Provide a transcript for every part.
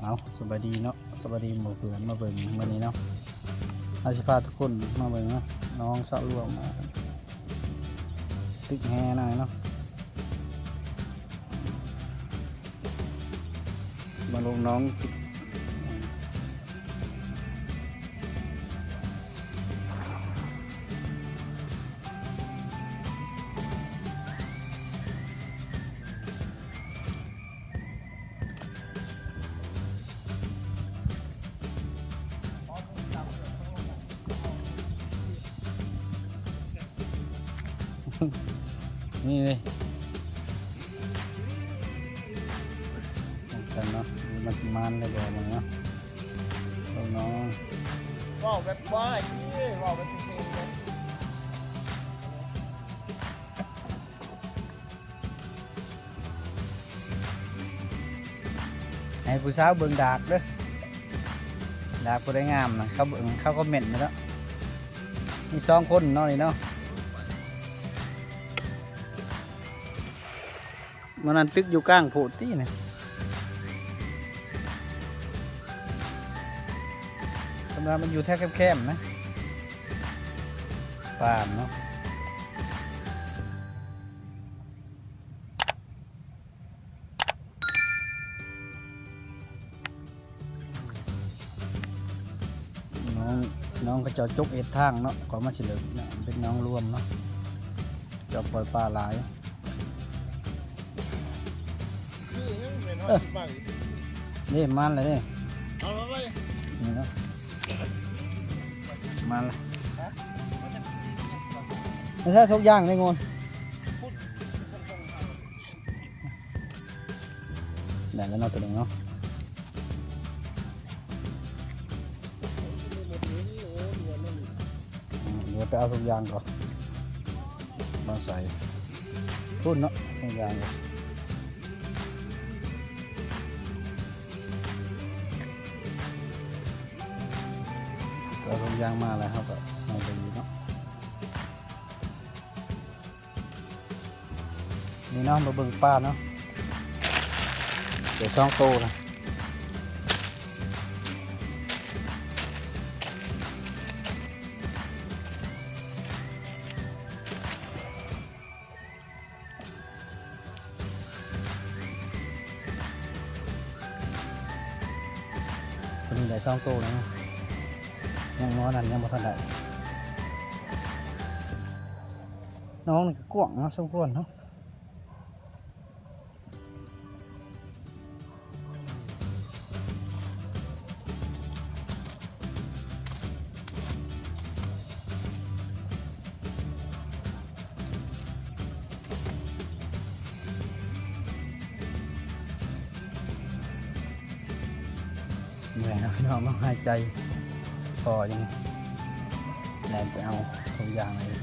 ເອົາ ສະບາຍດີເນາະ ສະບາຍດີໝູ່ເພື່ອນ ມາເບິ່ງມື້ນີ້ເນາະ ເຮົາຊິພາທຸກຄົນມາເບິ່ງເນາະ ໜອງສະຫຼວງ ຕຶກແຮ່ໜ້ອຍເນາະ ມາລົງໜອງ. ນີ້ເດ້ ກັນເນາະ ມັນຊິມານໄດ້ບໍ່ເນາະ ເບິ່ງເນາະ ເວົ້າແບບບໍ່ໃຫ້ເວົ້າແບບເຊັງໆ ໃຫ້ຜູ້ສາວເບິ່ງດາກເດີ ດາກຜູ້ໃດງາມນະ ເຂົາເບິ່ງ ເຂົາຄອມເມັນຢູ່ແລ້ວ ມີສອງຄົນເນາະນີ້ເນາະ ມັນນັ້ນຕຶກຢູ່ກາງໂພດຕິນະ ສຳລັບມັນຢູ່ແຖວແຄບໆນະ ປານເນາະ. ນ້ອງ ນ້ອງເຂົາເຈົ້າຈົກເຮັດທາງເນາະ ກໍມາຊິເລີກເນາະ ເປັນໜອງລວມເນາະ ເຈົ້າປ່ອຍປາຫຼາຍ ເອີ ນີ້ມາແລ້ວເດ້ ເອົາແລ້ວເວີຍ ນີ້ເນາະ ມາແລ້ວ ໄດ້ທຸກຢ່າງເດ້ໂງນ. ໄດ້ແລ້ວເນາະ ຕົວໜຶ່ງເນາະ ອືມ ດຽວໄປເອົາທຸກຢ່າງກ່ອນ ມາໃສ່ພຸ້ນເນາະ ທຸກຢ່າງກ່ອນ ເອົາທຸກຢ່າງມາແລ້ວ ເຮົາກໍເອົາໄປຢູ່ເນາະ. ນີ້ເນາະ ມາເບິ່ງປາເນາະ ໄດ້ສອງໂຕນະ ຕົວນີ້ໄດ້ສອງໂຕແລ້ວເນາະ ຍັງ ໜໍ່ນັ້ນຍັງບໍ່ທັນໄດ້. ໜອງນີ້ກໍກວ້າງເນາະ ສົມຄວນເນາະ ເມື່ອຍເນາະ ພີ່ນ້ອງເນາະ ຫາຍໃຈພໍຢູ່ນີ້ ແລ່ນໄປເອົາທຸກຢ່າງເລີຍ.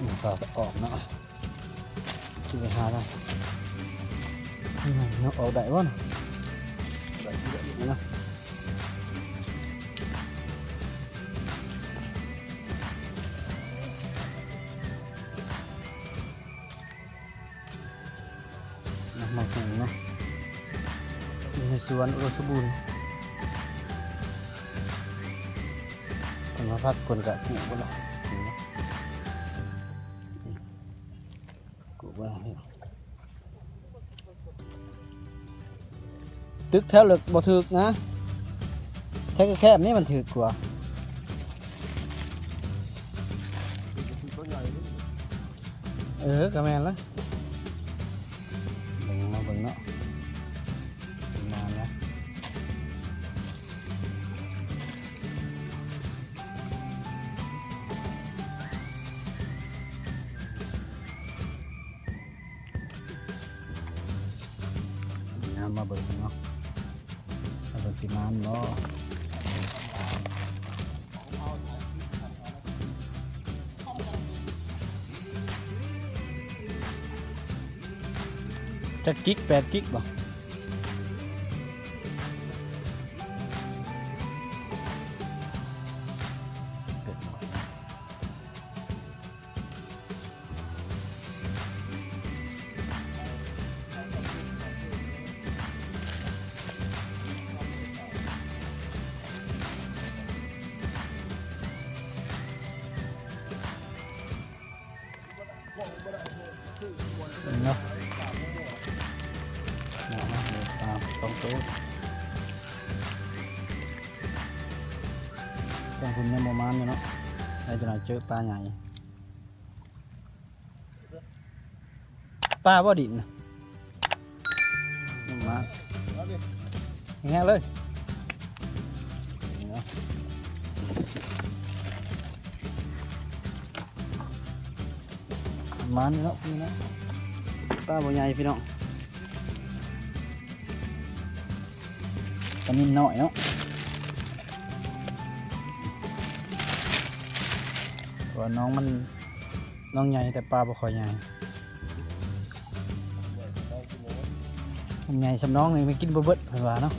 ນີ້ກໍອອກເນາະ ຊິໄປຫາລະ ອືມ ອອກໄດ້ບໍ່ນະ ໄດ້ຢູ່ເນາະ. ນະ ໝາກຫຸ່ງເນາະ ຢູ່ໃນສວນອຸດົມສົມບູນ ເພິ່ນມາພັກເພິ່ນກະປູກເບິດລະ ກູເບິ່ງ ຕຶກແຖວເລິກບໍ່ຖືກນະ ແຖວແຄບໆນີ້ມັນຖືກກວ່າ ເອີ ກໍແມ່ນລະ ເບິ່ງ ມາເບິ່ງເນາະ ມານະ. ເອົາມາເບິ່ງເນາະ ວ່າເພິ່ນຊິມານບໍ່. ຈັກກິກ ແປດກິກບໍ່? ເນາະ ເນາະ ເນາະ ຕາມສອງໂຕ ສອງຄົນຍັງບໍ່ມານຢູ່ເນາະ ໄດ້ຈັກໜ້ອຍເຈີປາໃຫຍ່. ປາບໍ່ດິນນະ ມາ ແຮງເລີຍ ມານີ້ເນາະ ນີ້ເນາະ ປາບໍ່ໃຫຍ່ພີ່ນ້ອງ ປານິນນ້ອຍເນາະ ເພາະວ່າໜອງມັນ ໜອງໃຫຍ່ແຕ່ປາບໍ່ຄ່ອຍໃຫຍ່ ໃຫຍ່ສ່ຳໜອງນີ້ມັນກິນບໍ່ເບິດເພິ່ນວ່າເນາະ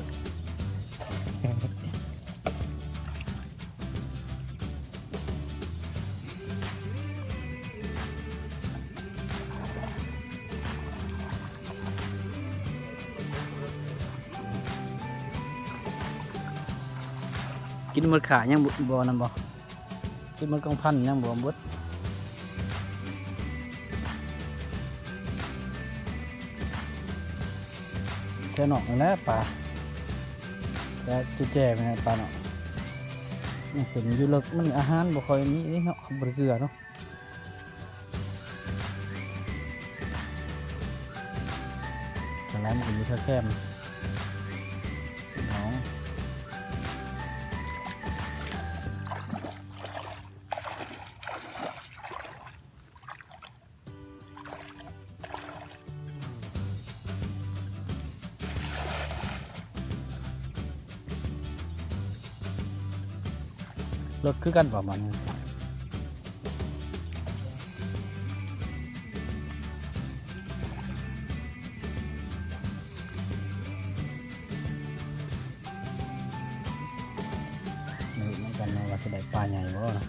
ກິນໝົດຂາຍັງບໍ່ ບໍ່ນັ້ນບໍ່? ທີ່ມັນກອງພັນຍັງບໍ່ໝົດ ແຖວນອກນີ້ແຫຼະປາ ແຕ່ແຈ້ໆ ແມ່ນປາເນາະ ມັນຂຶ້ນຢູ່ເລິກ ມັນອາຫານບໍ່ຄ່ອຍມີເດ້ເນາະ ເຂົາບໍ່ໄດ້ເກືອເນາະ. ອັນນັ້ນກໍຢູ່ແຖວແຄມໜອງ ເລິກຄືກັນປະມານນີ້ ມາເບິ່ງນຳກັນເນາະ ວ່າຊິໄດ້ປາໃຫຍ່ບໍ່ເນາະ.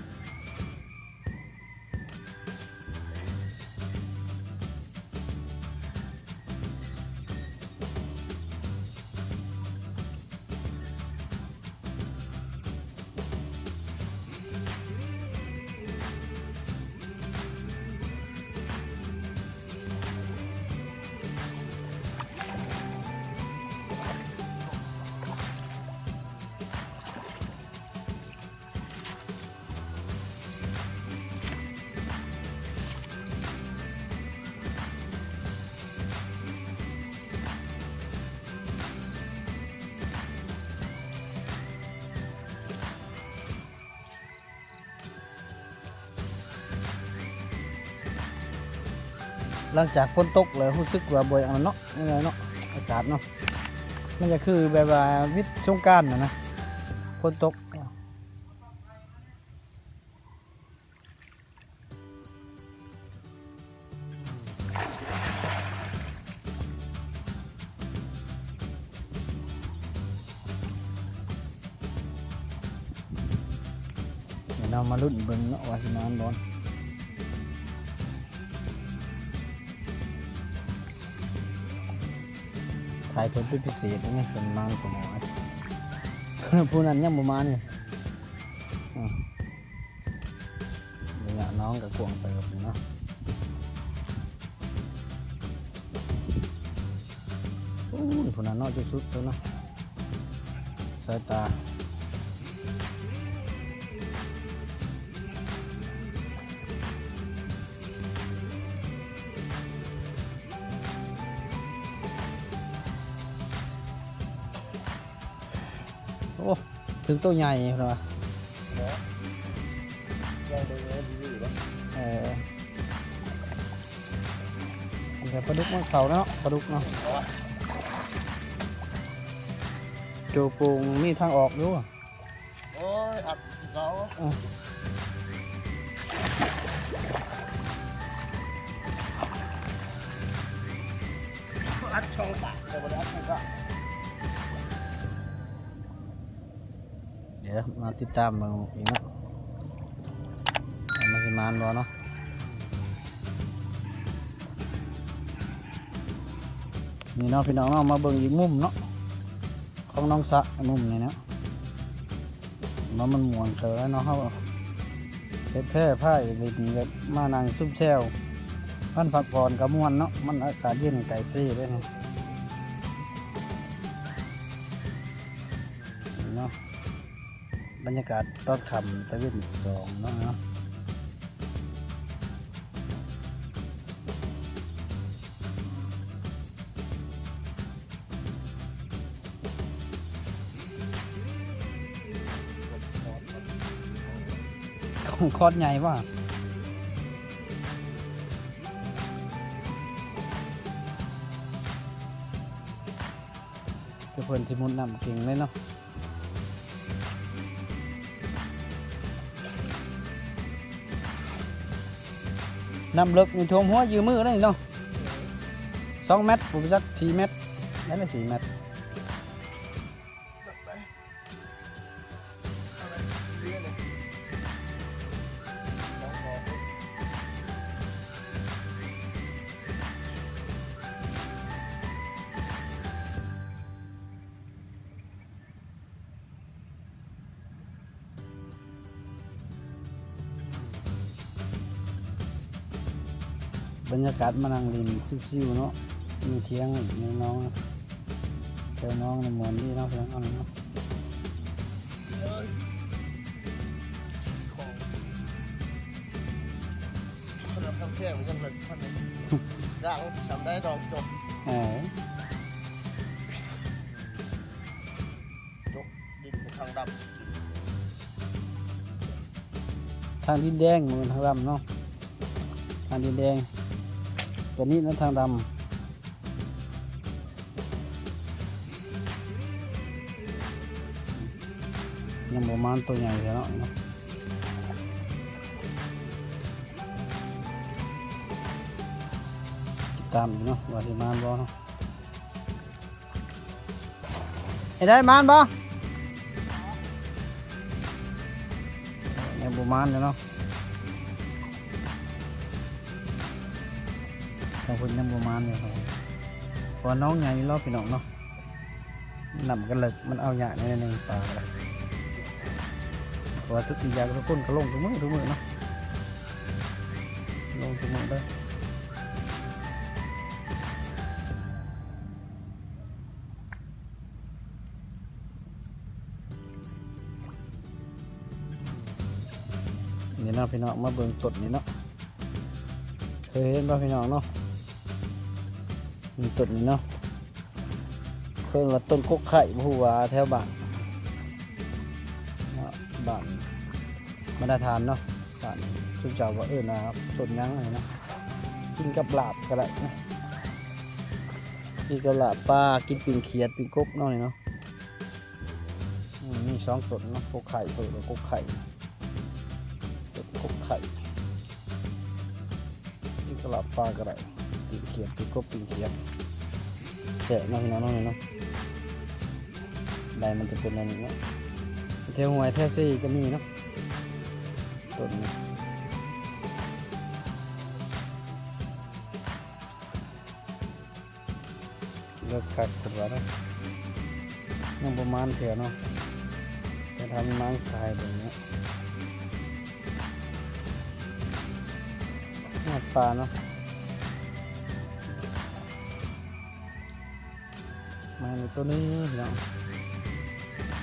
ຫຼັງຈາກຝົນຕົກແລ້ວ ຮູ້ສຶກວ່າບໍ່ອັນນັ້ນເນາະ ຍັງໄງເນາະ ອາກາດເນາະ ມັນຈະຄືແບບວ່າວິດສົງການຫັ້ນນະ ຝົນຕົກ. ດຽວເຮົາມາລຸ້ນເບິ່ງເນາະ ວ່າຊິມານບໍ່. ຖ່າຍເພິ່ນເປັນພິເສດເດ້ ເພິ່ນມານກວ່າໝູ່ ຜູ້ນັ້ນຍັງບໍ່ມານຢູ່. ອືມ ໄລຍະໜອງກໍກວ້າງເຕີບເນາະ. ໂອ້ຍ ພຸ້ນນະເນາະ ຈຸດສຸດເພິ່ນນະ ສາຍຕາ. ໂອ້ ຖືກໂຕໃຫຍ່ພຸ້ນວ່າ. ເນາະ ລອງເບິ່ງເອົາດີໆເນາະ. ເອີ ອັນນີ້ປາດຸກມັນເຂົ້າເນາະ ປາດຸກເນາະ. ໂຈໂປ່ງມີທາງອອກຢູ່. ໂອ້ຍ ອັດເຂົາ ເອີ. ອັດຊ່ອງກາງ ແຕ່ບໍ່ໄດ້ອັດຊ່ອງກາງ. ດຽວມາຕິດຕາມເບິ່ງອີກເນາະ ວ່າມັນຊິມານບໍ່ເນາະ. ນີ້ເນາະ ພີ່ນ້ອງເນາະ ມາເບິ່ງອີກມຸມເນາະ ຂອງໜອງສະ ມຸມນີ້ເນາະ. ວ່າມັນມ່ວນເກີນແລ້ວເນາະ ເຮົາເຮັດແພພາຍເລີຍນີ້ ແບບມານັ່ງຊຸມແຊວ ມັນພັກຜ່ອນກໍມ່ວນເນາະ ມັນອາກາດເຢັນໃກ້ເຊເດ້ເນາະ. ບັນຍາກາດຕອນຄ່ຳຕາເວັນສອງເນາະ. ຂອງຄອດໃຫຍ່ວ່າ ຄືເພິ່ນຊິມຸດນ້ຳເກັ່ງເລີຍເນາະ. ນ້ຳເລິກນີ້ຖ້ວມຫົວຢືມືໄດ້ເນາະ ສອງແມັດ ບໍ່ຈັກສີ່ແມັດ ນັ້ນແຫຼະສີ່ແມັດ. ບັນຍາກາດມານັ່ງຫຼິ້ນຊິວໆເນາະ ມີຖຽງ ມີໜອງ ແຖວໜອງນີ້ມ່ວນດີເນາະ ພີ່ນ້ອງເນາະ. ຄົນລະຄຳແຂງມັນຍັງເລິກ ຄັນນີ້ ດາວຊຳໄດ້ດອກຈົບ ເອີ ຈົບ ດິນເປັນທາງດຳ ທາງດິນແດງ ບໍ່ແມ່ນທາງດຳເນາະ ທາງດິນແດງ ຕົວນີ້ນະທາງດຳ. ຍັງບໍ່ມານໂຕໃຫຍ່ເທື່ອເນາະ ຕິດຕາມຢູ່ເນາະ ວ່າຊິມານບໍ່ເນາະ. ເຮັດໄດ້ ມານບໍ່? ຍັງບໍ່ມານເລີຍເນາະ ທາງເພິ່ນຍັງບໍ່ມານເລີຍ ເພາະວ່າໜອງໃຫຍ່ເນາະ ພີ່ນ້ອງເນາະ ນ້ຳກໍເລິກ ມັນເອົາຍາກໜ້ອຍໜຶ່ງ ປາກໍໄດ້ ເພາະວ່າທຸກສິ່ງຢ່າງທຸກຄົນກໍລົງທຸກມື້ ທຸກມື້ເນາະ ລົງທຸກມື້ເດີ. ນີ້ເນາະ ພີ່ນ້ອງ ມາເບິ່ງຕົ້ນນີ້ເນາະ ເຄີຍເຫັນບໍ່ ພີ່ນ້ອງເນາະ? ນີ້ຕົ້ນນີ້ເນາະ ເອີ້ນວ່າຕົ້ນກົກໄຂ່ ບໍ່ຮູ້ວ່າແຖວບ້ານເນາະ ບ້ານບັນດາທານເນາະ ບ້ານຊຸມເຈົ້າວ່າເອີ້ນວ່າຕົ້ນຫຍັງຫັ້ນນະ ກິນກັບລາບກໍໄດ້ນະ ກິນກັບລາບປາ ກິນປີ້ງຂຽດ ປີ້ງກົບເນາະ ນີ້ເນາະ. ອືມ ມີສອງຕົ້ນເນາະ ກົກໄຂ່ ເອີ້ນວ່າກົກໄຂ່ ຕົ້ນກົກໄຂ່ ກິນກັບລາບປາກໍໄດ້ ປີ້ງຂຽດ ປີ້ງກົບ ປີ້ງຂຽດ ແຊບເນາະ ພີ່ນ້ອງເນາະ ນີ້ເນາະ ໃບມັນຈະເປັນແນວນີ້ເນາະ ແຖວຫ້ວຍແຖວເຊກໍມີເນາະ ຕົ້ນນີ້. ເລິກຄັກເພິ່ນວ່າເນາະ ຍັງບໍ່ມານເທື່ອເນາະ ແຕ່ຖ້າມັນມານ ຊິຖ່າຍໃຫ້ເບິ່ງເນາະ ຮອດປ່າເນາະ ມາອີກໂຕໜຶ່ງພີ່ນ້ອງ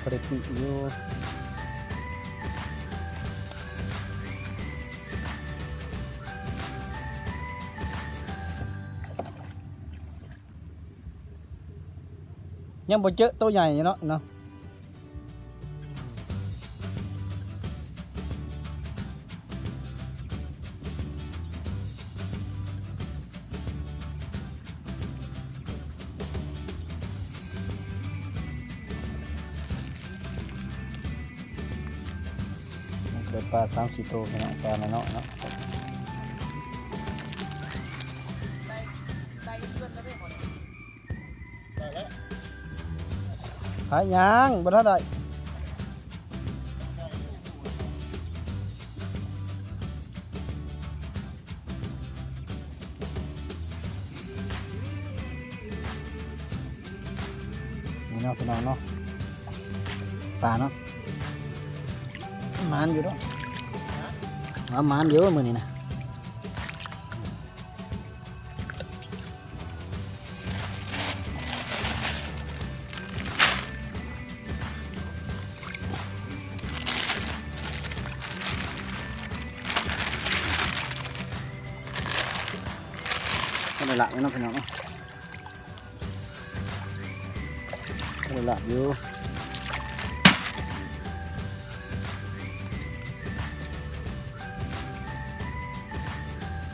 ພໍໄດ້ປີ້ງຢູ່. ຍັງບໍ່ເຈີໂຕໃຫຍ່ເນາະ ເນາະ ເກີດປາສາມສີ່ໂຕ ພີ່ນ້ອງ ປານ້ອຍໆເນາະ. ໄປ ໄປເຮືອນແລ້ວເດ້ ໝໍນີ້ ຫາຫຍັງ ບໍ່ທັນໄດ້ ນີ້ເນາະ ພີ່ນ້ອງເນາະ ປາເນາະ ໝານຢູ່ເນາະ ວ່າໝານຢູ່ມື້ນີ້ນະ. ກໍໄດ້ຫຼາຍເນາະ ພີ່ນ້ອງເນາະ ກໍໄດ້ຫຼາຍຢູ່.